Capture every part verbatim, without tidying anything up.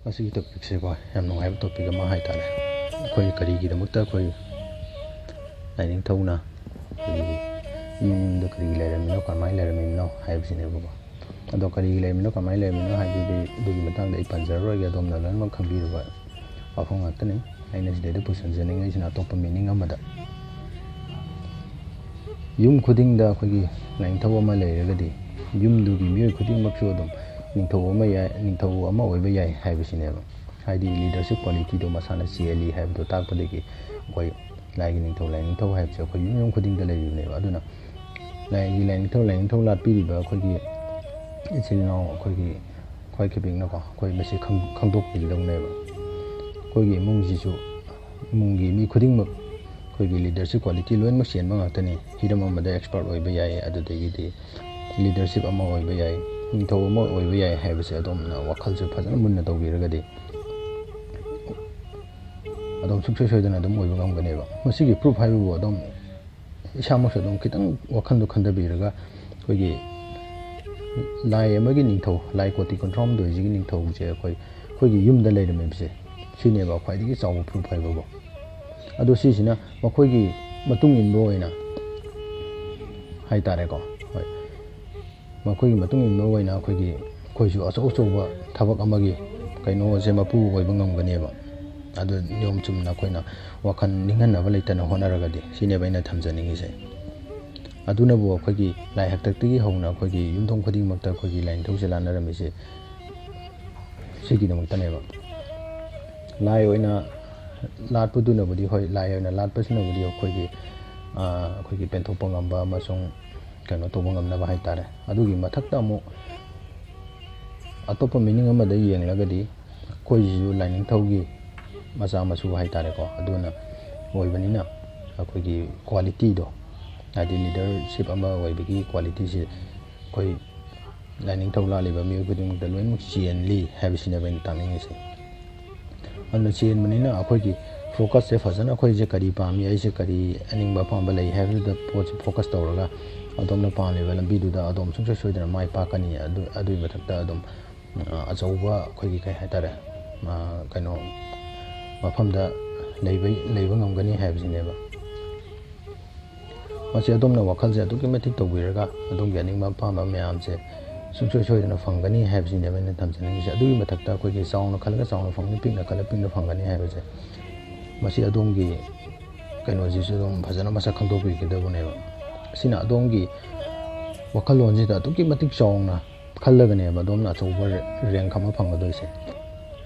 ꯃꯁꯤꯒꯤ ꯇꯣꯄꯤꯛꯁꯦꯀꯣ, ꯌꯥꯝ ꯅꯨꯡꯉꯥꯏꯕ ꯇꯣꯄꯤꯛ ꯑꯃ ꯍꯥꯏꯇꯥꯔꯦ꯫ ꯑꯩꯈꯣꯏ ꯀꯔꯤꯒꯤꯗꯃꯛꯇ ꯑꯩꯈꯣꯏ ꯂꯥꯏꯅꯤꯡꯊꯧꯅ ꯑꯩꯈꯣꯏꯒꯤ ꯌꯨꯝꯗ ꯀꯔꯤꯒꯤ ꯂꯩꯔꯝꯃꯤꯅꯣ, ꯀꯃꯥꯏꯅ ꯂꯩꯔꯝꯃꯤꯅꯣ ꯍꯥꯏꯕꯁꯤꯅꯦꯕꯀꯣ꯫ ꯑꯗꯣ ꯀꯔꯤꯒꯤ ꯂꯩꯔꯝꯃꯤꯅꯣ, ꯀꯃꯥꯏꯅ ꯂꯩꯔꯝꯃꯤꯅꯣ ꯍꯥꯏꯕꯗꯨꯗꯤ, ꯑꯗꯨꯒꯤ ꯃꯇꯥꯡꯗ ꯑꯩ ꯄꯟꯖꯔꯔꯣꯏꯒꯦ, ꯑꯗꯣꯝꯅ ꯂꯣꯏꯅꯃꯛ ꯈꯪꯕꯤꯔꯕ ꯋꯥꯐꯝ ꯉꯥꯛꯇꯅꯤ꯫ ꯑꯩꯅ ꯁꯤꯗꯩꯗ ꯄꯨꯁꯤꯟꯖꯅꯤꯡꯉꯤꯁꯤꯅ ꯑꯇꯣꯞꯄ ꯃꯤꯅꯤꯡ ꯑꯃꯗ, ꯌꯨꯝ ꯈꯨꯗꯤꯡꯗ ꯑꯩꯈꯣꯏꯒꯤ ꯂꯥꯏꯅꯤꯡꯊꯧ ꯑꯃ ꯂꯩꯔꯒꯗꯤ, ꯌꯨꯝꯗꯨꯒꯤ ꯃꯤꯑꯣꯏ ꯈꯨꯗꯤꯡꯃꯛꯁꯨ ꯑꯗꯨꯝ ꯅꯤꯡꯊꯧ ꯑꯃ ꯌꯥꯏ, ꯅꯤꯡꯊꯧ ꯑꯃ ꯑꯣꯏꯕ ꯌꯥꯏ ꯍꯥꯏꯕꯁꯤꯅꯦꯕ꯫ ꯍꯥꯏꯗꯤ ꯂꯤꯗꯔꯁꯤꯞ ꯀ꯭ꯋꯥꯂꯤꯇꯤꯗꯣ ꯃꯁꯥꯅ ꯆꯦꯜꯂꯤ ꯍꯥꯏꯕꯗꯣ ꯇꯥꯛꯄꯗꯒꯤ, ꯑꯩꯈꯣꯏ ꯂꯥꯏꯒꯤ ꯅꯤꯡꯊꯧ, ꯂꯥꯏꯅꯤꯡꯊꯧ ꯍꯥꯏꯕꯁꯦ ꯑꯩꯈꯣꯏ ꯌꯨꯝ ꯌꯨꯝ ꯈꯨꯗꯤꯡꯗ ꯂꯩꯔꯤꯕꯅꯦꯕ꯫ ꯑꯗꯨꯅ ꯂꯥꯏꯒꯤ ꯂꯥꯏꯅꯤꯡꯊꯧ, ꯂꯥꯏꯅꯤꯡꯊꯧ ꯂꯥꯠꯄꯤꯔꯤꯕ ꯑꯩꯈꯣꯏꯒꯤ ꯏꯆꯤꯜ ꯏꯅꯥꯎ, ꯑꯩꯈꯣꯏꯒꯤ ꯈ꯭ꯋꯥꯏ ꯈꯕꯤꯛꯅꯀꯣ, ꯑꯩꯈꯣꯏ ꯃꯁꯤ ꯈꯪ-, ꯈꯪꯗꯣꯛꯄꯤꯒꯗꯧꯅꯦꯕ꯫ ꯑꯩꯈꯣꯏꯒꯤ ꯏꯃꯨꯡꯁꯤꯁꯨ, ꯏꯃꯨꯡꯒꯤ ꯃꯤ ꯈꯨꯗꯤꯡꯃꯛ ꯑꯩꯈꯣꯏꯒꯤ ꯂꯤꯗꯔꯁꯤꯞ ꯀ꯭ꯋꯥꯂꯤꯇꯤ ꯂꯣꯏꯅꯃꯛ ꯆꯦꯟꯕ ꯉꯥꯛꯇꯅꯤ꯫ ꯍꯤꯔꯝ ꯑꯃꯗ ꯑꯦꯛꯁꯄꯥꯔꯠ ꯑꯣꯏꯕ ꯌꯥꯏ, ꯑꯗꯨꯗꯒꯤꯗꯤ ꯂꯤꯗꯔꯁꯤꯞ ꯑꯃ ꯑꯣꯏꯕ ꯌꯥꯏ, ꯅꯤꯡꯊꯧ ꯑꯃ ꯑꯣꯏꯕ ꯌꯥꯏ ꯍꯥꯏꯕꯁꯦ ꯑꯗꯣꯝꯅ ꯋꯥꯈꯜꯁꯦ ꯐꯖꯅ ꯃꯨꯟꯅ ꯇꯧꯕꯤꯔꯒꯗꯤ, ꯑꯗꯨꯝ ꯁꯨꯡꯁꯣꯏ ꯁꯣꯏꯗꯅ ꯑꯗꯨꯝ ꯑꯣꯏꯕ ꯉꯝꯒꯅꯦꯕ꯫ ꯃꯁꯤꯒꯤ ꯄ꯭ꯔꯨꯐ ꯍꯥꯏꯕꯕꯨ ꯑꯗꯨꯝ ꯏꯁꯥꯃꯛꯁꯨ ꯑꯗꯨꯝ ꯈꯤꯇꯪ ꯋꯥꯈꯜꯗꯣ ꯈꯟꯊꯕꯤꯔꯒ, ꯑꯩꯈꯣꯏꯒꯤ ꯂꯥꯏ ꯑꯃꯒꯤ ꯅꯤꯡꯊꯧ, ꯂꯥꯏ ꯀꯣꯇꯤ ꯀꯨꯟꯊ꯭ꯔꯥ ꯍꯨꯝꯗꯣꯏꯁꯤꯒꯤ ꯅꯤꯡꯊꯧꯁꯦ ꯑꯩꯈꯣꯏ, ꯑꯩꯈꯣꯏꯒꯤ ꯌꯨꯝꯗ ꯂꯩꯔꯝꯃꯤꯕꯁꯦ, ꯁꯤꯅꯦꯕ ꯈ꯭ꯋꯥꯏꯗꯒꯤ ꯆꯥꯎꯕ ꯄ꯭ꯔꯨꯐ ꯍꯥꯏꯕꯕꯨ꯫ ꯑꯗꯣ ꯁꯤꯁꯤꯅ ꯃꯈꯣꯏꯒꯤ ꯃꯇꯨꯡ ꯏꯟꯕ ꯑꯣꯏꯅ ꯍꯥꯏꯇꯥꯔꯦꯀꯣ, ꯍꯣꯏ, ꯃꯈꯣꯏꯒꯤ ꯃꯇꯨꯡ ꯏꯟꯕ ꯑꯣꯏꯅ ꯑꯩꯈꯣꯏꯒꯤ, ꯑꯩꯈꯣꯏꯁꯨ ꯑꯆꯧ ꯑꯆꯧꯕ ꯊꯕꯛ ꯑꯃꯒꯤ ꯀꯩꯅꯣꯁꯦ ꯃꯄꯨ ꯑꯣꯏꯕ ꯉꯝꯒꯅꯦꯕ꯫ ꯑꯗꯨ ꯅꯤꯌꯣꯝ ꯆꯨꯝꯅ ꯑꯩꯈꯣꯏꯅ ꯋꯥꯈꯜ ꯅꯤꯡꯍꯟꯅꯕ ꯂꯩꯇꯅ ꯍꯣꯠꯅꯔꯒꯗꯤ, ꯁꯤꯅꯦꯕ ꯑꯩꯅ ꯊꯝꯖꯅꯤꯡꯉꯤꯁꯦ꯫ ꯑꯗꯨꯅꯕꯨ ꯑꯩꯈꯣꯏꯒꯤ ꯂꯥꯏ ꯍꯥꯛꯇꯛꯇꯒꯤ ꯍꯧꯅ ꯑꯩꯈꯣꯏꯒꯤ ꯌꯨꯝꯊꯣꯡ ꯈꯨꯗꯤꯡꯃꯛꯇ ꯑꯩꯈꯣꯏꯒꯤ ꯂꯥꯏꯅꯤꯡꯊꯧꯁꯦ ꯂꯥꯠꯅꯔꯝꯃꯤꯁꯦ ꯁꯤꯒꯤꯗꯃꯛꯇꯅꯦꯕ꯫ ꯂꯥꯏ ꯑꯣꯏꯅ ꯂꯥꯠꯄꯗꯨꯅꯕꯨꯗꯤ, ꯍꯣꯏ, ꯂꯥꯏ ꯑꯣꯏꯅ ꯂꯥꯠꯄꯁꯤꯅꯕꯨꯗꯤ ꯑꯩꯈꯣꯏꯒꯤ, ꯑꯩꯈꯣꯏꯒꯤ ꯄꯦꯟꯊꯣꯛꯄ ꯉꯝꯕ ꯑꯃꯁꯨꯡ ꯀꯩꯅꯣ ꯇꯧꯕ ꯉꯝꯅꯕ ꯍꯥꯏꯇꯥꯔꯦ꯫ ꯑꯗꯨꯒꯤ ꯃꯊꯛꯇ ꯑꯃꯨꯛ ꯑꯇꯣꯞꯄ ꯃꯤꯅꯤꯡ ꯑꯃꯗ ꯌꯦꯡꯂꯒꯗꯤ, ꯑꯩꯈꯣꯏꯁꯤꯁꯨ ꯂꯥꯏꯅꯤꯡꯊꯧꯒꯤ ꯃꯆꯥ ꯃꯁꯨ ꯍꯥꯏꯇꯥꯔꯦꯀꯣ꯫ ꯑꯗꯨꯅ ꯑꯣꯏꯕꯅꯤꯅ ꯑꯩꯈꯣꯏꯒꯤ ꯀ꯭ꯋꯥꯂꯤꯇꯤꯗꯣ, ꯍꯥꯏꯗꯤ ꯂꯤꯗꯔꯁꯤꯞ ꯑꯃ ꯑꯣꯏꯕꯒꯤ ꯀ꯭ꯋꯥꯂꯤꯇꯤꯁꯦ ꯑꯩꯈꯣꯏ ꯂꯥꯏꯅꯤꯡꯊꯧ ꯂꯥꯠꯂꯤꯕ ꯃꯤꯑꯣꯏ ꯈꯨꯗꯤꯡꯃꯛꯇ ꯂꯣꯏꯅꯃꯛ ꯆꯦꯜꯂꯤ ꯍꯥꯏꯕꯁꯤꯅꯦꯕ ꯑꯩꯅ ꯇꯥꯛꯅꯤꯡꯉꯤꯁꯦ꯫ ꯑꯗꯨꯅ ꯆꯦꯟꯕꯅꯤꯅ ꯑꯩꯈꯣꯏꯒꯤ ꯐꯣꯀꯁꯁꯦ ꯐꯖꯅ, ꯑꯩꯈꯣꯏꯁꯦ ꯀꯔꯤ ꯄꯥꯝꯃꯤ, ꯑꯩꯁꯦ ꯀꯔꯤ ꯑꯅꯤꯡꯕ ꯑꯄꯥꯝꯕ ꯂꯩ ꯍꯥꯏꯕꯗꯨꯗ ꯄꯣꯠꯁꯦ ꯐꯣꯀꯁ ꯇꯧꯔꯒ ꯑꯗꯣꯝꯅ ꯄꯥꯝꯂꯤꯕ ꯂꯝꯕꯤꯗꯨꯗ ꯑꯗꯣꯝ ꯁꯨꯡꯁꯣꯏ ꯁꯣꯏꯗꯅ ꯃꯥꯏ ꯄꯥꯛꯀꯅꯤ꯫ ꯑꯗꯨ, ꯑꯗꯨꯒꯤ ꯃꯊꯛꯇ ꯑꯗꯨꯝ, ꯑ, ꯑꯆꯧꯕ ꯑꯩꯈꯣꯏꯒꯤ ꯀꯩ ꯍꯥꯏꯇꯥꯔꯦ, ꯀꯩꯅꯣ ꯃꯐꯝꯗ ꯂꯩꯕ ꯂꯩꯕ ꯉꯝꯒꯅꯤ ꯍꯥꯏꯕꯁꯤꯅꯦꯕ꯫ ꯃꯁꯤ ꯑꯗꯣꯝꯅ ꯋꯥꯈꯜꯁꯦ ꯑꯗꯨꯛꯀꯤ ꯃꯇꯤꯛ ꯇꯧꯕꯤꯔꯒ ꯑꯗꯣꯝꯒꯤ ꯑꯅꯤꯡꯕ ꯑꯄꯥꯝꯕ ꯃꯌꯥꯝꯁꯦ ꯁꯨꯡꯁꯣꯏ ꯁꯣꯏꯗꯅ ꯐꯪꯒꯅꯤ ꯍꯥꯏꯕꯁꯤꯅꯦꯕ ꯑꯩꯅ ꯊꯝꯖꯅꯤꯡꯉꯤꯁꯦ꯫ ꯑꯗꯨꯒꯤ ꯃꯊꯛꯇ ꯑꯩꯈꯣꯏꯒꯤ ꯆꯥꯎꯅ ꯈꯜꯂꯒ ꯆꯥꯎꯅ ꯐꯪꯒꯅꯤ, ꯄꯤꯛꯅ ꯈꯜꯂꯒ ꯄꯤꯛꯅ ꯐꯪꯒꯅꯤ ꯍꯥꯏꯕꯁꯦ, ꯃꯁꯤ ꯑꯗꯣꯝꯒꯤ ꯀꯩꯅꯣꯁꯤꯁꯨ ꯑꯗꯨꯝ ꯐꯖꯅ ꯃꯁꯛ ꯈꯪꯗꯣꯛꯄꯤꯒꯗꯕꯅꯦꯕ꯫ ꯑꯁꯤꯅ ꯑꯗꯣꯝꯒꯤ ꯋꯥꯈꯜꯂꯣꯟꯁꯤꯗ ꯑꯗꯨꯛꯀꯤ ꯃꯇꯤꯛ ꯆꯥꯎꯅ ꯈꯜꯂꯒꯅꯦꯕ ꯑꯗꯣꯝꯅ ꯑꯆꯧꯕ ꯔꯦꯡꯛ ꯑꯃ ꯐꯪꯒꯗꯣꯏꯁꯦ꯫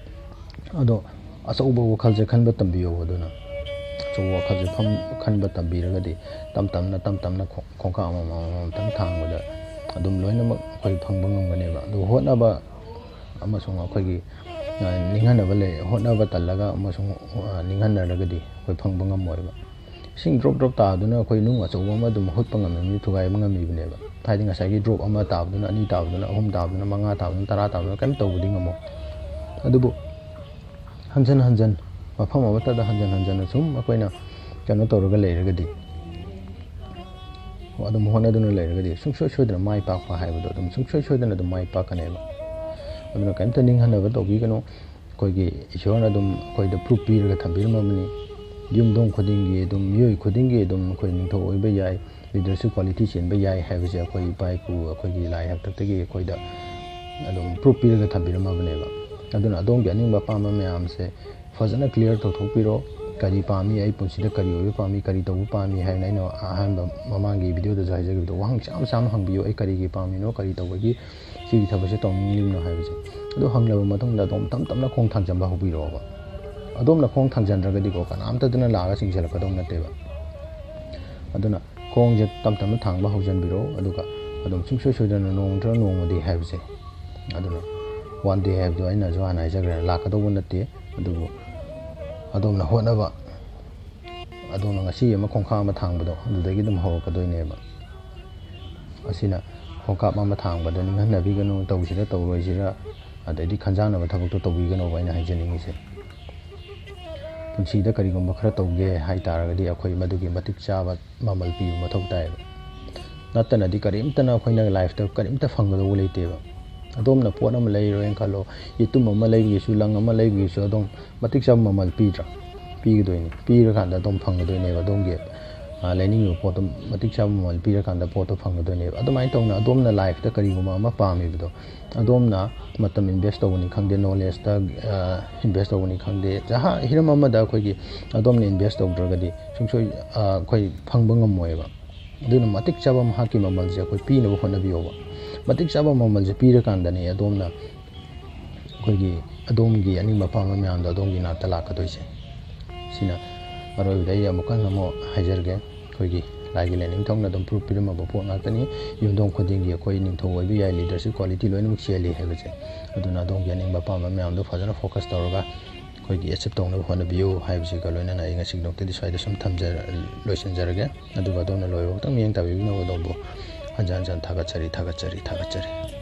ꯑꯗꯣ ꯑꯆꯧꯕ ꯋꯥꯈꯜꯁꯦ ꯈꯟꯕ ꯇꯝꯕꯤꯌꯣ꯫ ꯑꯗꯨꯅ ꯑꯆꯧꯕ ꯋꯥꯈꯜꯁꯦ ꯈꯟꯕ ꯇꯝꯕꯤꯔꯒꯗꯤ ꯇꯞ ꯇꯞꯅ ꯇꯞ ꯇꯞꯅ ꯈꯣꯡꯀꯥꯞ ꯑꯃꯃꯝ ꯑꯃꯃꯝꯇꯪ ꯊꯥꯡꯕꯗ ꯑꯗꯨꯝ ꯂꯣꯏꯅꯃꯛ ꯑꯩꯈꯣꯏ ꯐꯪꯕ ꯉꯝꯒꯅꯦꯕ꯫ ꯑꯗꯨ ꯍꯣꯠꯅꯕ ꯑꯃꯁꯨꯡ ꯑꯩꯈꯣꯏꯒꯤ ꯅꯤꯡꯍꯟꯅꯕ ꯂꯩ, ꯍꯣꯠꯅꯕ ꯇꯜꯂꯒ ꯑꯃꯁꯨꯡ ꯅꯤꯡꯍꯟꯅꯔꯒꯗꯤ ꯑꯩꯈꯣꯏ ꯐꯪꯕ ꯉꯝꯃꯣꯏꯕ꯫ ꯏꯁꯤꯡ ꯗ꯭ꯔꯣꯞ ꯗ꯭ꯔꯣꯞ ꯇꯥꯗꯨꯅ ꯑꯩꯈꯣꯏ ꯅꯨꯡ ꯑꯆꯧꯕ ꯑꯃ ꯑꯗꯨꯝ ꯍꯨꯠꯄ ꯉꯝꯃꯤ, ꯊꯨꯒꯥꯏꯕ ꯉꯝꯃꯤꯕꯅꯦꯕ꯫ ꯍꯥꯏꯗꯤ ꯉꯁꯥꯏꯒꯤ ꯗ꯭ꯔꯣꯞ ꯑꯃ ꯇꯥꯕꯗꯨꯅ, ꯑꯅꯤ ꯇꯥꯕꯗꯨꯅ, ꯑꯍꯨꯝ ꯇꯥꯕꯗꯨꯅ, ꯇꯔꯥ ꯇꯥꯕꯗꯨꯅ ꯀꯔꯤꯝ ꯇꯧꯕꯗꯤ ꯉꯝꯃꯣꯏ꯫ ꯑꯗꯨꯕꯨ ꯍꯟꯖꯟ ꯍꯟꯖꯟ, ꯃꯐꯝ ꯑꯃꯠꯇꯗ ꯍꯟꯖꯟ ꯍꯟꯖꯟꯅ ꯁꯨꯝ ꯑꯩꯈꯣꯏꯅ ꯀꯩꯅꯣ ꯇꯧꯔꯒ ꯂꯩꯔꯒꯗꯤ, ꯑꯗꯨꯝ ꯍꯣꯠꯅꯗꯨꯅ ꯂꯩꯔꯒꯗꯤ ꯁꯨꯡꯁꯣꯏ ꯁꯣꯏꯗꯅ ꯃꯥꯏ ꯄꯥꯛꯄ ꯍꯥꯏꯕꯗꯣ ꯑꯗꯨꯝ ꯁꯨꯡꯁꯣꯏ ꯁꯣꯏꯗꯅ ꯑꯗꯨꯝ ꯃꯥꯏ ꯄꯥꯛꯀꯅꯦꯕ꯫ ꯑꯗꯨꯅ ꯀꯔꯤꯝꯇ ꯅꯤꯡꯍꯟꯅꯕ ꯇꯧꯕꯤꯒꯅꯨ꯫ ꯑꯩꯈꯣꯏꯒꯤ ꯏꯁꯣꯔꯅ ꯑꯗꯨꯝ ꯑꯩꯈꯣꯏꯗ ꯄ꯭ꯔꯨꯞ ꯄꯤꯔꯒ ꯊꯝꯕꯤꯔꯝꯃꯕꯅꯤ꯫ ꯌꯨꯝꯊꯣꯡ ꯈꯨꯗꯤꯡꯒꯤ ꯑꯗꯨꯝ, ꯃꯤꯑꯣꯏ ꯈꯨꯗꯤꯡꯒꯤ ꯑꯗꯨꯝ ꯑꯩꯈꯣꯏ ꯅꯤꯡꯊꯧ ꯑꯣꯏꯕ ꯌꯥꯏ, ꯂꯤꯗꯔꯁꯤꯞ ꯀ꯭ꯋꯥꯂꯤꯇꯤ ꯆꯦꯟꯕ ꯌꯥꯏ ꯍꯥꯏꯕꯁꯦ ꯑꯩꯈꯣꯏ ꯏꯄꯥ ꯏꯄꯨ, ꯑꯩꯈꯣꯏꯒꯤ ꯂꯥꯏ ꯍꯥꯛꯇꯛꯇꯒꯤ ꯑꯩꯈꯣꯏꯗ ꯑꯗꯨꯝ ꯄ꯭ꯔꯨꯞ ꯄꯤꯔꯒ ꯊꯝꯕꯤꯔꯝꯃꯕꯅꯦꯕ꯫ ꯑꯗꯨꯅ ꯑꯗꯣꯝꯒꯤ ꯑꯅꯤꯡꯕ ꯑꯄꯥꯝꯕ ꯃꯌꯥꯝꯁꯦ ꯐꯖꯅ ꯀ꯭ꯂꯤꯌꯥꯔ ꯇꯧꯊꯣꯛꯄꯤꯔꯣ꯫ ꯀꯔꯤ ꯄꯥꯝꯃꯤ, ꯑꯩ ꯄꯨꯟꯁꯤꯗ ꯀꯔꯤ ꯑꯣꯏꯕ ꯄꯥꯝꯃꯤ, ꯀꯔꯤ ꯇꯧꯕ ꯄꯥꯝꯃꯤ ꯍꯥꯏꯅ ꯑꯩꯅ ꯑꯍꯥꯟꯕ ꯃꯃꯥꯡꯒꯤ ꯚꯤꯗꯤꯑꯣꯗꯁꯨ ꯍꯥꯏꯖꯈꯤꯕꯗꯣ, ꯋꯥꯍꯪ ꯆꯥꯝ ꯆꯥꯝ ꯍꯪꯕꯤꯌꯨ꯫ ꯑꯩ ꯀꯔꯤꯒꯤ ꯄꯥꯝꯃꯤꯅꯣ, ꯀꯔꯤ ꯇꯧꯕꯒꯤ ꯁꯤꯒꯤ ꯊꯕꯛꯁꯦ ꯇꯧꯅꯤꯡꯂꯤꯕꯅꯣ ꯍꯥꯏꯕꯁꯦ꯫ ꯑꯗꯨ ꯍꯪꯂꯕ ꯃꯇꯨꯡꯗ ꯑꯗꯣꯝ ꯇꯞ ꯇꯞꯅ ꯈꯣꯡ ꯊꯥꯡꯖꯟꯕ ꯍꯧꯕꯤꯔꯛꯑꯣꯕ꯫ ꯑꯗꯣꯝꯅ ꯈꯣꯡ ꯊꯥꯡꯖꯟꯗ꯭ꯔꯒꯗꯤꯀꯣ, ꯀꯅꯥꯝꯇꯗꯨꯅ ꯂꯥꯛꯑꯒ ꯆꯤꯡꯁꯤꯜꯂꯛꯀꯗꯧ ꯅꯠꯇꯦꯕ꯫ ꯑꯗꯨꯅ ꯈꯣꯡꯁꯦ ꯇꯞ ꯇꯞꯅ ꯊꯥꯡꯕ ꯍꯧꯖꯤꯟꯕꯤꯔꯛꯑꯣ꯫ ꯑꯗꯨꯒ ꯑꯗꯨꯝ ꯁꯨꯡꯁꯣꯏ ꯁꯣꯏꯗꯅ ꯅꯣꯡꯃ ꯅꯠꯇ꯭ꯔꯒ ꯅꯣꯡꯃꯗꯤ ꯍꯥꯏꯕꯁꯦ, ꯑꯗꯨꯅ ꯋꯥꯟ ꯗꯦ ꯍꯥꯏꯕꯗꯣ ꯑꯩꯅꯁꯨ ꯍꯥꯟꯅ ꯍꯥꯏꯖꯈ꯭ꯔꯦ, ꯂꯥꯛꯀꯗꯧꯕ ꯅꯠꯇꯦ꯫ ꯑꯗꯨꯕꯨ ꯑꯗꯣꯝꯅ ꯍꯣꯠꯅꯕ, ꯑꯗꯣꯝꯅ ꯉꯁꯤ ꯑꯃ ꯈꯣꯡꯈꯥ ꯑꯃ ꯊꯥꯡꯕꯗꯣ, ꯑꯗꯨꯗꯒꯤ ꯑꯗꯨꯝ ꯍꯧꯔꯛꯀꯗꯣꯏꯅꯦꯕ꯫ ꯑꯁꯤꯅ ꯈꯣꯡꯀꯥꯞ ꯑꯃ ꯊꯥꯡꯕꯗ ꯅꯤꯡꯍꯟꯅꯕꯤꯒꯅꯨ, ꯇꯧꯁꯤꯔ ꯇꯧꯔꯣꯏꯁꯤꯔ, ꯑꯗꯩꯗꯤ ꯈꯟꯖꯥꯟꯅꯕ ꯊꯕꯛꯇꯣ ꯇꯧꯕꯤꯒꯅꯣꯕ ꯑꯩꯅ ꯍꯥꯏꯖꯅꯤꯡꯉꯤꯁꯦ꯫ ꯄꯨꯟꯁꯤꯗ ꯀꯔꯤꯒꯨꯝꯕ ꯈꯔ ꯇꯧꯒꯦ ꯍꯥꯏ ꯇꯥꯔꯒꯗꯤ ꯑꯩꯈꯣꯏ ꯃꯗꯨꯒꯤ ꯃꯇꯤꯛ ꯆꯥꯕ ꯃꯃꯜ ꯄꯤꯕ ꯃꯊꯧ ꯇꯥꯏꯌꯦꯕ꯫ ꯅꯠꯇꯅꯗꯤ ꯀꯔꯤꯝꯇꯅ ꯑꯩꯈꯣꯏꯅ ꯂꯥꯏꯐꯇ ꯀꯔꯤꯝꯇ ꯐꯪꯒꯗꯧꯕ ꯂꯩꯇꯦꯕ꯫ ꯑꯗꯣꯝꯅ ꯄꯣꯠ ꯑꯃ ꯂꯩꯔꯣꯏꯅ ꯈꯜꯂꯣ, ꯌꯦꯇꯨꯝ ꯑꯃ ꯂꯩꯕꯒꯤꯁꯨ, ꯂꯪ ꯑꯃ ꯂꯩꯕꯒꯤꯁꯨ ꯑꯗꯨꯝ ꯃꯇꯤꯛ ꯆꯥꯕ ꯃꯃꯜ ꯄꯤꯗ꯭ꯔꯥ? ꯄꯤꯒꯗꯣꯏꯅꯤ꯫ ꯄꯤꯔꯀꯥꯟꯗ ꯑꯗꯨꯝ ꯐꯪꯒꯗꯣꯏꯅꯦꯕ ꯑꯗꯣꯝꯒꯤ, ꯑ, ꯂꯩꯅꯤꯡꯉꯤꯕ ꯄꯣꯠꯇꯣ ꯃꯇꯤꯛ ꯆꯥꯕ ꯃꯃꯜ ꯄꯤꯔꯀꯥꯟꯗ ꯄꯣꯠꯇꯣ ꯐꯪꯒꯗꯣꯏꯅꯦꯕ꯫ ꯑꯗꯨꯃꯥꯏꯅ ꯇꯧꯅ ꯑꯗꯣꯝꯅ ꯂꯥꯏꯐꯇ ꯀꯔꯤꯒꯨꯝꯕ ꯑꯃ ꯄꯥꯝꯃꯤꯕꯗꯣ, ꯑꯗꯣꯝꯅ ꯃꯇꯝ ꯏꯟꯚꯦꯁ ꯇꯧꯕꯅꯤ ꯈꯪꯗꯦ, ꯅꯣꯂꯦꯖꯇ, ꯑ, ꯏꯟꯚꯦꯁ ꯇꯧꯕꯅꯤ ꯈꯪꯗꯦ, ꯖꯍꯥ-, ꯍꯤꯔꯝ ꯑꯃꯗ ꯑꯩꯈꯣꯏꯒꯤ ꯑꯗꯣꯝꯅ ꯏꯟꯚꯦꯁ ꯇꯧꯗ꯭ꯔꯒꯗꯤ ꯁꯨꯡꯁꯣꯏ, ꯑ, ꯑꯩꯈꯣꯏ ꯐꯪꯕ ꯉꯝꯃꯣꯏꯕ꯫ ꯑꯗꯨꯅ ꯃꯇꯤꯛ ꯆꯥꯕ ꯃꯍꯥꯛꯀꯤ ꯃꯃꯜꯁꯦ ꯑꯩꯈꯣꯏ ꯄꯤꯅꯕ ꯍꯣꯠꯅꯕꯤꯌꯣꯕ꯫ ꯃꯇꯤꯛ ꯆꯥꯕ ꯃꯃꯜꯁꯦ ꯄꯤꯔꯀꯥꯟꯗꯅꯦ ꯑꯗꯣꯝꯅ ꯑꯩꯈꯣꯏꯒꯤ ꯑꯗꯣꯝꯒꯤ ꯑꯅꯤꯡꯕ ꯑꯄꯥꯝꯕ ꯃꯌꯥꯝꯗꯣ ꯑꯗꯣꯝꯒꯤ ꯅꯥꯛꯇ ꯂꯥꯛꯀꯗꯣꯏꯁꯦ꯫ ꯁꯤꯅ ꯑꯔꯣꯏꯕꯗ ꯑꯩ ꯑꯃꯨꯛꯀ ꯍꯟꯅ ꯑꯃꯨꯛ ꯍꯥꯏꯖꯔꯒꯦ, ꯑꯩꯈꯣꯏꯒꯤ ꯂꯥꯏꯒꯤ ꯂꯥꯏꯅꯤꯡꯊꯧꯅ ꯑꯗꯨꯝ ꯄ꯭ꯔꯨꯐ ꯄꯤꯔꯝꯃꯕ ꯄꯣꯠ ꯉꯥꯛꯇꯅꯤ꯫ ꯌꯨꯝꯊꯣꯡ ꯈꯨꯗꯤꯡꯒꯤ ꯑꯩꯈꯣꯏ ꯅꯤꯡꯊꯧ ꯑꯣꯏꯕ ꯌꯥꯏ, ꯂꯤꯗꯔꯁꯤꯞ ꯀ꯭ꯋꯥꯂꯤꯇꯤ ꯂꯣꯏꯅꯃꯛ ꯆꯦꯜꯂꯤ ꯍꯥꯏꯕꯁꯦ꯫ ꯑꯗꯨꯅ ꯑꯗꯣꯝꯒꯤ ꯑꯅꯤꯡꯕ ꯑꯄꯥꯝꯕ ꯃꯌꯥꯝꯗꯣ ꯐꯖꯅ ꯐꯣꯀꯁ ꯇꯧꯔꯒ ꯑꯩꯈꯣꯏꯒꯤ ꯑꯦꯆꯤꯞ ꯇꯧꯅꯕ ꯍꯣꯠꯅꯕꯤꯌꯨ ꯍꯥꯏꯕꯁꯤꯒ ꯂꯣꯏꯅꯅ ꯑꯩ ꯉꯁꯤꯒꯤꯗꯃꯛꯇꯗꯤ ꯁ꯭ꯋꯥꯏꯗ ꯁꯨꯝ ꯊꯝꯖ-, ꯂꯣꯏꯁꯤꯟꯖꯔꯒꯦ꯫ ꯑꯗꯨꯒ ꯑꯗꯣꯝꯅ ꯂꯣꯏꯕ ꯈꯛꯇꯪ ꯃꯤꯠꯌꯦꯡ ꯇꯥꯕꯤꯕꯒꯤꯗꯃꯛ ꯑꯗꯣꯝꯕꯨ ꯍꯟꯖꯟ ꯍꯟꯖꯟ ꯊꯥꯒꯠꯆꯔꯤ, ꯊꯥꯒꯠꯆꯔꯤ, ꯊꯥꯒꯠꯆꯔꯤ꯫